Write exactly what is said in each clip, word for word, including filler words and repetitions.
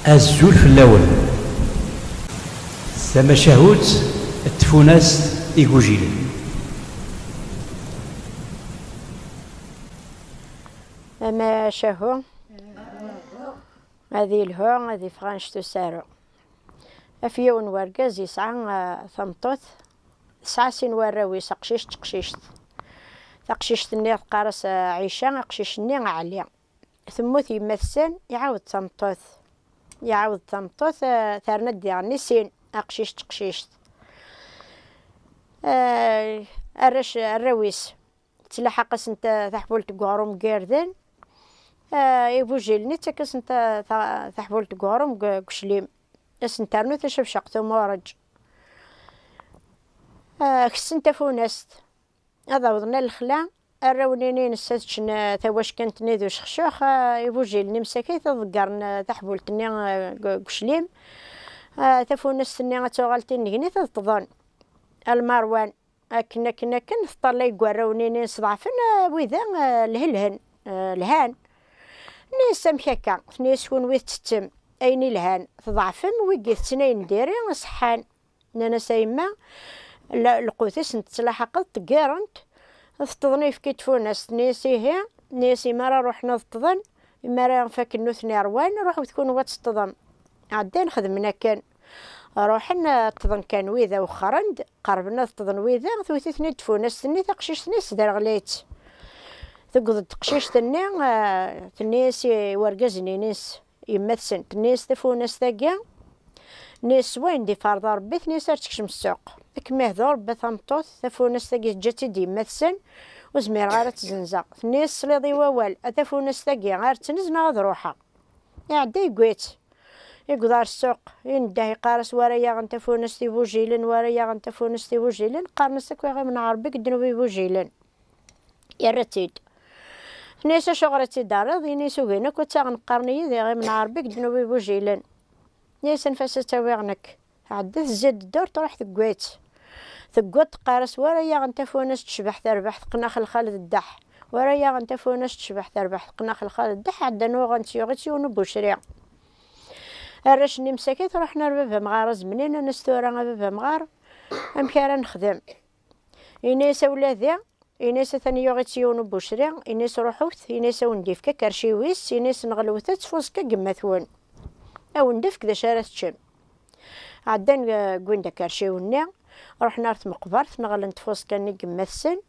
Azul fell-awen. Tamacahut n tfunast igujilen. Amacahu ad yelhu, ad yeffeɣ annect usaru. Af yiwen wergaz yesɛa, ah, tameṭṭut, tesɛa sin warraw-is, aqcic d teqcict. Taqcict-nni teqqar-as, ah, Ɛica, aqcic-nni Ɛli. Temmut yemma-tsen, iɛawed tameṭṭut. Iɛawed tameṭṭut, ah, terna-d diɣen i sin, aqcic d teqcict. Ah, arrac, arraw-is, tettlaḥaq-asen ta-, taḥbult deg uɣrum n yirden. Ah, igujilen-nni ttak-asen ta-, ta-, taḥbult deg uɣrum deg, deg uclim. Ad sen-ternu tacabcaqt umureǧ. Ah, kessen tafunast. Ad awḍen ar lexla, arraw-nni-ines ad ččen, ah, tawackant-nni d ucexcux, ah, igujilen-nni msakit ad ḍeggren, ah, taḥbult-nni, ah, deg, deg uclim. Ah, tafunast-nni ad tuɣal tinnegnit ad ṭṭḍen. A lmarwan. Akken, akken, akken, teṭṭalay deg warraw-nni-ines ḍeɛfen, ah, wid-a, ah, lhelhen, ah, lhan. Nni-as: "Amek akka?" Tenna-as: "Kunwi tettettem ayen ilhan, tḍeɛfem, wigi tetten ayen n diri, ṣeḥḥan." Nnan-as: "A yemma, la-, lqut-is n tettlaḥaqeḍ, ṭeggirent, teṭṭḍen ayefki n tfunast." Nni-as: "Ihi." Nni-as: "Imi ara ruḥen ad ṭṭḍen, imi ara fakken nutni rwan, ruḥet kunwi ad teṭṭḍem." Ɛeddan xedmen akken. Ruḥen, ṭṭḍen kan wid-a, wexxren-d, qerben ad ṭṭḍen wid-a, tewwet-iten-id tfunast-nni, taqcict-nni tesderɣel-itt. Tewweḍ-d teqcict-nni, ah, tenna-yas i wergaz-nni-ines, yemma-tsen, tenna-yas: "Tafunast-agi, nni-as, s wayen d-iferḍ Rebbi, tenna-yas, ar tekcem ssuq. Ad kem-ihdu Rebbi a tameṭṭut, tafunast-agi teǧǧa-tt-id yemma-tsen, ur zmireɣ ara ad tt-zenzeɣ." Tenna-yas: "Tesliḍ i wawal, a tafunast-agi, ar tt-nez neɣ ad ruḥeɣ." Iɛedda yewwi-tt. Yewweḍ ar ssuq, ineddah iqqar-as: "Wa ara yaɣen tafunast igujilen, wa ara yaɣen tafunast igujilen." Qqaren-as akk: "Iɣimen n Rebbi deg ddnub igujilen." Yerra-tt-id. Tenna-yas: "Acuɣer i tt-id-terriḍ?" Ini-as: "Ugin akk ad tt-aɣen, qqaren-iyi d iɣimen n Rebbi deg ddnub igujilen." Ini-as: "Anef-as ad tt-awiɣ nekk." Tɛedda tezzi-d ddurt, truḥ tewwi-tt. Tewweḍ teqqar-as: "Wa ara yaɣen tafunast tecbeḥ terbeḥ teqqen ax lxal d ddeḥ. Wa ara yaɣen tafunast tecbeḥ terbeḥ teqqen ax lxal d ddeḥ." Ɛeddan uɣen-tt, yuɣ-itt yiwen ubucri. Arrac-nni msakit ruḥen ar baba amɣar azemni, nnan-as: "Tura a baba amɣar, amek ara nexdem?" Ini-as: "A wladi," ini-as, "atan yuɣ-itt yiwen ubucri," ini-as, "ruḥut," ini-as, "a wen-d-ifk akerciw-is," ini-as, "nɣelwet-tt f uẓekka n yemma-twen. A wen-d-ifk d acu ara teččem." Ɛeddan, eh, wwin-d akerciw-nni, ruḥen ar tmeqbert, neɣlen-t f uẓekka-nni n yemma-tsen,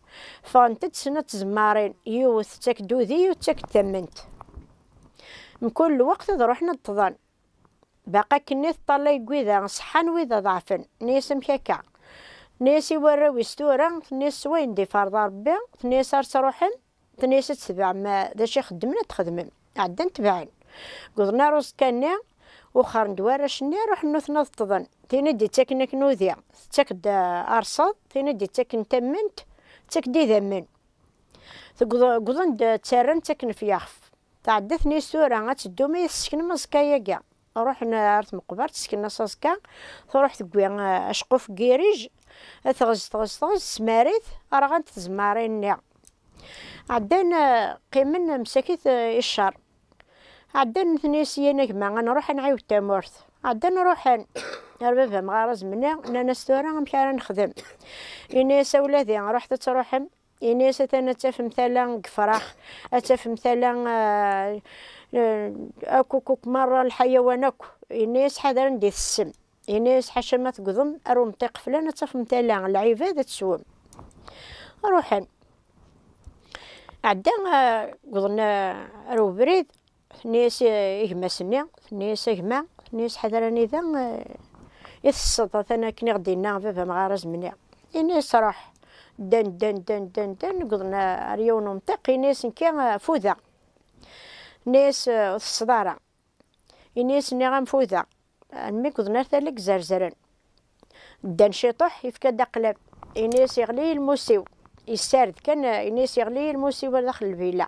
ffɣent-d snat tzemmarin, yiwet tettak-d udi, yiwet tettak-d tamment. Mkul lweqt ad ruḥen ad ṭṭḍen. Baqa akkenni teṭṭalay deg wid-a ṣeḥḥan, wid-a ḍeɛfen. Tenna-yas: "Amek akka?" Tenna-yas i warraw-is tura, tenna-yas: "S wayen d-iferḍ Rebbi," tenna-yas, "ar truḥem." Tenna-yas: "Ad tebɛem, eh, d acu ixeddmen, ad t-xedmem." Ɛeddan tebɛen. Wwḍen ar uẓekka-nni, wexxren-d warrac-nni, ruḥen nutni ad ṭṭḍen. Tin i d-ittaken akken udi, tettak-d, eh, arṣaḍ, tin i d-ittaken tamment, tettak-d idammen. Tewweḍ-, wwḍen-d, ttarran, ttaken f yixef. Tɛedda tenna-yas: "Tura ad teddum ad yi-tesseknem aẓekka-yagi." Ruḥen ar tmeqbert, sseknen-as aẓekka, truḥ tewwi, eh, aceqquf n yirij, teɣz, teɣz, teɣz, tesmar-it, rɣant tzemmarin-nni. Ɛeddan, eh, qqimen msakit, eh, i ccer. Ɛeddan tenna-yas: "Yan a gma, ad nruḥ ad nɛiwed tamurt." Ɛeddan ruḥen ar baba amɣar azemni, nnan-as: "Tura amek ara nexdem?" Ini-as: "A wladi, ruḥet ad truḥem." Ini-as: "Atan ad tafem tala deg yefrax, ad tafem tala, ah, ah, akk, akk, akk merra lḥayawan akk." Ini-as: "Ḥader anda i tessem." Ini-as: "Ḥaca ma tegḍem ar umṭiq flan, ad tafem tala, lɛibad ad teswem." Ruḥen. Ɛedda, ah, wwḍen, ah, ar ubrid, tenna-yas i, i gma-s-nni, tenna-yas: "A gma," tenna-yas, "ḥader anida, ah, i tesseḍ, atan akken i ɣ-d-yenna baba amɣar azemni." Ini-as: "Ruḥ." Ddan, ddan, ddan, ddan, ddan, wwḍen ar yiwen umṭiq, ini-as: "Nekki, ah, fudeɣ." Ini-as: "Ah, ur tesseḍ ara." Ini-as: "Nniɣ-am fudeɣ." Almi wwḍen ar tala i izerzren. Ddan ciṭuḥ, yefka-d aqlab. Ini-as: "Iɣli lmus-iw." Yessared kan, ini-as: "Iɣli lmus-iw ar daxel lvila."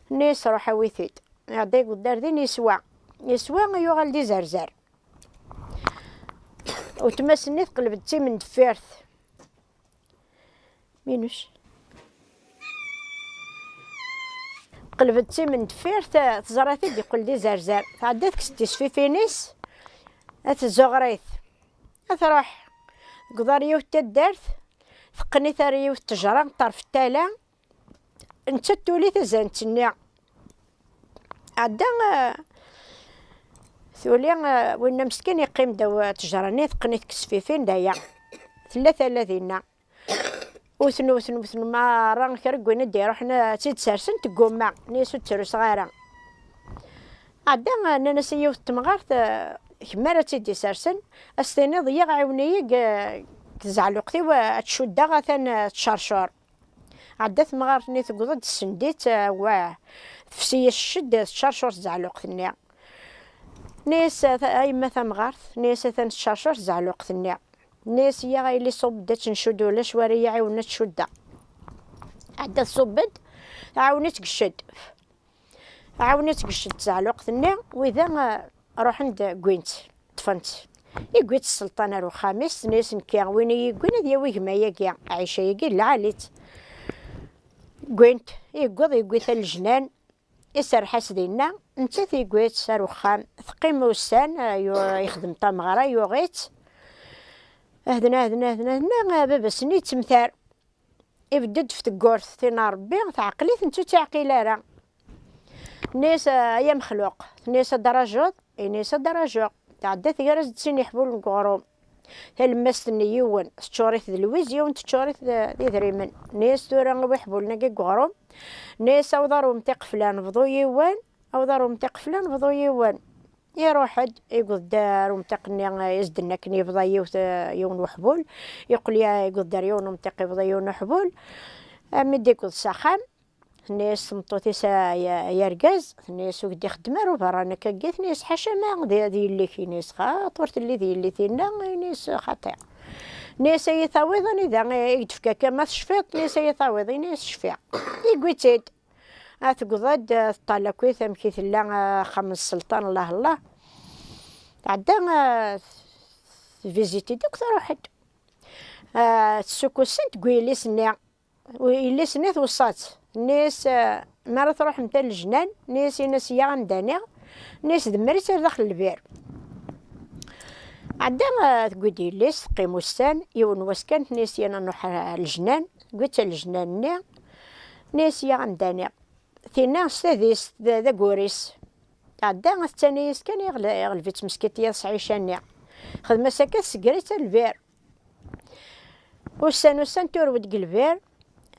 Ini-as: "Ruḥ awi-t-id." Iɛedda yewweḍ ar din, yeswa. Yeswa, yuɣal d izerzar. Weltma-s-nni teqleb-d timendeffirt. Minus. Teqleb-d d timendeffirt, teẓra-t-id yeqqel d izerzar. Tɛedda tekkes-d tisfifin-is, ad tezzuɣer-it. Ad truḥ deg uḍar yiwet taddart, teqqen-it ar yiwet ttejra, ṭṭerf tala, nettat tuli tazant-nni. Ɛedda, eh, tuli, eh, winna meskin yeqqim ddaw, eh, ttejra-nni, teqqen-it deg tesfifin, d aya. Tella tala dinna. Wten, wten, wten, merra kra n win i d-iruḥen, eh, ad tt-id-sersen, teggumma, nni-as ur ttruseɣ ara. Ɛedda, eh, nnan-as i yiwet temɣart, eh, kemm ara tt-id-isersen, ad s-tiniḍ, yyaɣ ɛiwen-iyi deg, eh, deg tzeɛluqt-iw, eh, ad tt-cuddeɣ, atan, eh, tcercur. Ɛedda temɣart-nni, tewweḍ-d, tessend-itt, eh, wah, tefsi-yas cced, tcercur tzeɛluqt-nni. Nni-as, a ta-, a yemma tamɣart, nni-as atan tcercur tzeɛluqt-nni. Nni-as, yyaɣ a yelli, ṣubb-d ad tt-ncudd, ulac wara yi-iɛiwnen ad tt-cuddeɣ. Ɛedda tṣubb-d, tɛawen-itt deg cced. Tɛawen-itt deg cced tzeɛluqt-nni, wida, eh, ruḥen-d, wwin-tt, ṭṭfen-tt. Yewwi-tt sselṭan ar uxxam-is, tenna-yas, nekki win i yi-yewwin ad yawi gma-yagi, Ɛica-yagi d lɛali-tt. Wwin-t, yewweḍ, yewwi-t ɣer lejnan, iserreḥ-as dinna, nettat yewwi-tt ar uxxam, teqqim ussan, eh, yu-, yexdem tameɣra, yuɣ-itt. Hedna, hedna, hedna, hedna, eh, baba-s-nni yettemtar. Ibedd-d f teggurt, tin n Ṛebbi, teɛqel-it, nettu ur tt-iɛqil ara. Tenna-yas, ay amexluq, tenna-yas, ad d-rajuḍ? Ini-as, ad d-rajuɣ. Tɛedda tger-as-d sin iḥbulen deg uɣrum. Talemmast-nni yiwen, teččur-it d lwiz, yiwen teččur-it d, d idrimen. Tenna-yas, tura awi iḥbulen-agi deg uɣrum. Tenna-yas, awḍ ar umtiq flan, bḍu yiwen, awḍ ar umtiq flan, bḍu yiwen. Iruḥ-d, yewweḍ-d ar umtiq-nni, i s-d-nna akken yebḍa yiwet, yiwen uḥbul, yeqqel ya-, yewweḍ-d ar yiwen umtiq, yebḍa yiwen uḥbul, armi d-yewweḍ s axxam, tenna-yas tmeṭṭut-is, a, a, ay argaz, tenna-yas ur k-d-ixeddem ara uberranek-agi, tenna-yas ḥaca ma d, d yelli-k, ini-as xaṭ, ur telli d yelli tinna, ini-as xaṭi. Tenna-yas a yi-tawiḍ anida i, i k-d-tefka akka ma tecfiḍ, tenna-yas a yi-tawiḍ, ini-as cfiɣ. Yewwi-tt-id. A teggeḍ-d, eh, teṭṭal akkit amek i tella, eh, axxam n sselṭan, Allah, Allah. Tɛedda, eh, tvizitit akk, truḥ-d. Eh, tessukkus-tent deg yelli-s-nni. Yelli-s-nni tweṣṣa-tt. Tenna-yas, eh, mi ara truḥemt ar lejnan, tenna-yas, ini-as, yyaɣ ad m-d-aniɣ. Tenna-yas, demmer-itt ar daxel lbir. Ɛedda, eh, tewwi-d yelli-s, teqqim ussan, yiwen wass kan, tenna-yas, yana nruḥ ar lejnan. Tewwi-tt ar lejnan-nni, tenna-yas, yyaɣ ad m-d-aniɣ. Tinna s tadist d, d aggur-is. Tɛedda, tettani-yas kan, iɣle-, iɣleb-itt meskint yiḍes Ɛica-nni. Xdem-as akka, tseggr-itt ar lbir. Ussan, ussan, turew-d deg lbir.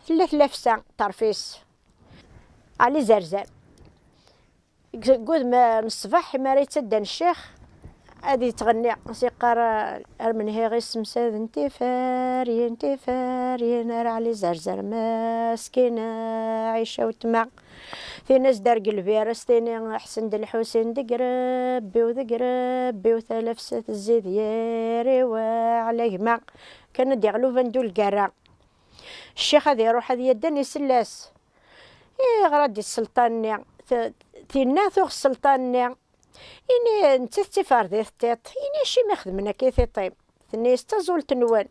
Tella tlafsa, ṭṭerf-is. Ɛli Zerzar. Deg, deg udem n ṣṣbeḥ, mi ara yettaddan ccix, ad yettɣenni, as-yeqqar, ar menhiɣ issemsaden tiferyin, tiferyin, ar Ɛli Zerzar meskin, Ɛica wetma. Tin as-d-erg lbir, as-tini Ḥsen d Lḥusin, deg Rebbi-w, deg Rebbi-w, talafsa tezzi d yir-iw, Ɛla gma. Kan ad d-iɣli ubandul gerra. Ccix ad iruḥ ad yaddan isell-as. Iɣra-d i sselṭan-nni, t-, tinna tuɣ sselṭan-nni. Ini, nettat d tiferdit tiṭ. Ini, acimi xedmen akka i tiṭ-im? Tenna-yas, d taẓult-nwen.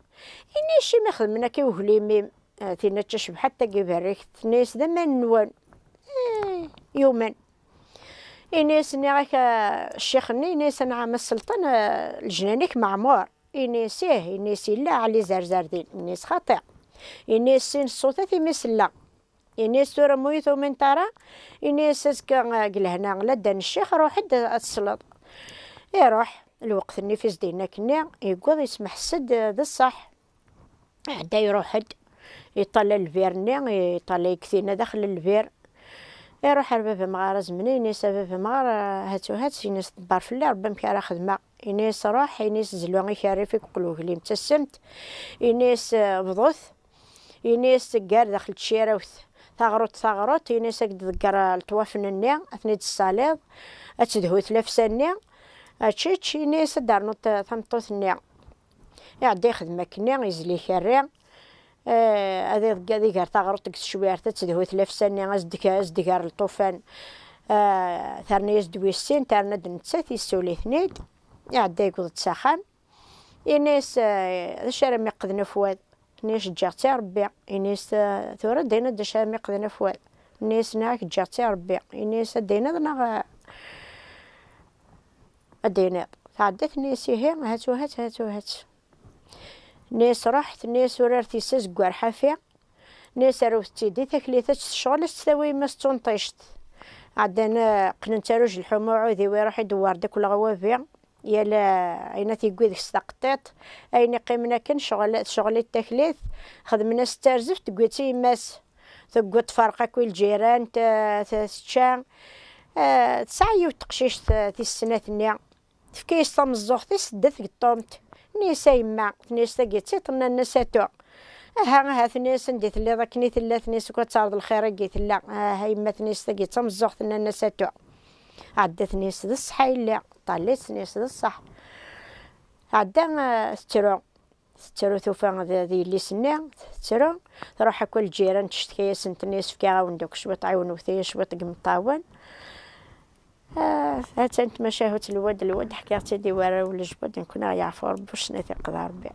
Ini, acimi xedmen akka i uglim-im? Ah, tinna d tacebḥant tagi berrikt. Tenna-yas, d aman-nwen. Eh, yumen. Ini-as, nniɣ-ak, ah, ccix-nni, ini-as, anɛam a sselṭan, ah, lejnan-ik meɛmur. Ini-as, ih. Ini-as, yella Ɛli Zerzar din. Ini-as, xaṭi. Ini-as, sin ṣṣutat imi sella. Ini-as, tura ma ur yi-tumineḍ ara, ini-as, azekka, eh, deg lehna, ladda n ccix, ruḥ-d ad tesleḍ. Iruḥ, lweqt-nni f is-d-yenna akkenni, yewweḍ yesmeḥs-d, eh, d ṣṣeḥ. Ɛedda iruḥ-d, yeṭṭala lbir-nni, yeṭṭala yektina daxel n lbir. Iruḥ ar baba amɣar azemni, ini-as, a baba amɣar, eh, hatu hat, ini-as, ḍebber fell-i Rebbi amek ara xedmeɣ. Ini-as, ruḥ, ini-as, zlu ikerrif i yeqqel uglim d tasemt. Ini-as, eh, bḍut. Ini-as, teggar daxel tcirawt, taɣruḍt, taɣruḍt, ini-as, ad k-d-ḍegger, eh, leṭwafen-nni, ad ten-id-tessaliḍ, ad tedhu tlafsa-nni, ad tečč, ini-as, ad d-ternuḍ, eh, tameṭṭut-nni. Iɛedda yexdem akkenni, yezli ikerri, eh, ad iḍegg-, ad iger taɣruḍt deg tecwirt, ad tedhu tlafsa-nni, ad s-d-, ad s-d-gar lṭufan, eh, terna-yas-d wis sin, terna-d nettat, yessuli-ten-id, iɛedda yewweḍ-d s axxam. Ini-as, eh, d acu ara m-iqqden afwad? Ini-as, ǧǧiɣ-tt i Rebbi. Ini-as, eh, tura d ayen d acu ara m-iqqden afwad. Tenna-yas: "Nniɣ-ak ǧǧiɣ-tt i Rebbi." Yenna-yas: "Ad d-tiniḍ neɣ ad d-tiniḍ?" Tɛedda tenna-yas: "Ihi, hatu hat, hatu hat." Tenna-yas: "Ruḥ." Tenna-yas: "Urar tissas deg warḥafi." Tenna-yas: "Arut-tt-id i taklit, ad tt-tecɣel, ad tt-tawi yemma-s d tunṭict." Ɛeddan, eh, qqnen-tt aruj lḥuma uɛudiw, iruḥ idewwer-d akk leɣwabi. Yal, eh, ayen ad t-yewwi deg-s taqeṭṭiṭ, ayen iqqimen akken, ccɣel, tecɣel-it taklit, xedmen-as tarzeft, tewwi-tt i yemma-s, tewwi-d tferq akk i lǧiran, t-, t-, tečča. Eh, tesɛa yiwet teqcict, eh, tis snat-nni, tefka-yas tameẓẓuɣt-is, tedda tgeṭṭumt. Tenna-yas: "A yemma," tenna-yas, "tagi d tiṭ n Nna Satu." "Aha, aha," tenna-yas, "anda i telliḍ akken i tella?" Tenna-yas: "Ukud terreḍ lxir-agi tella." "Aha a yemma," tenna-yas, "tagi d tameẓẓuɣt n Nna Satu." Ɛedda tenna-yas: "D ṣṣeḥ a yelli." Ṭallet, tenna-yas: "D ṣṣeḥ." Ɛedda, eh, tettru. Tettru, tufa d, d yelli-s-nni, tettru. Truḥ akk lǧiran, tectka-yasen, tenna-yas: "Fkiɣ-awen-d akk cwiṭ, ɛiwnewt-iyi cwiṭ deg imeṭṭawen." Ah, ha-tt-an tmacahut lwad lwad, ḥkiɣ-tt-id i warraw n lejbud, nekkni aɣ-yeɛfu Rebbi, ur ccna tiqḍa Rebbi.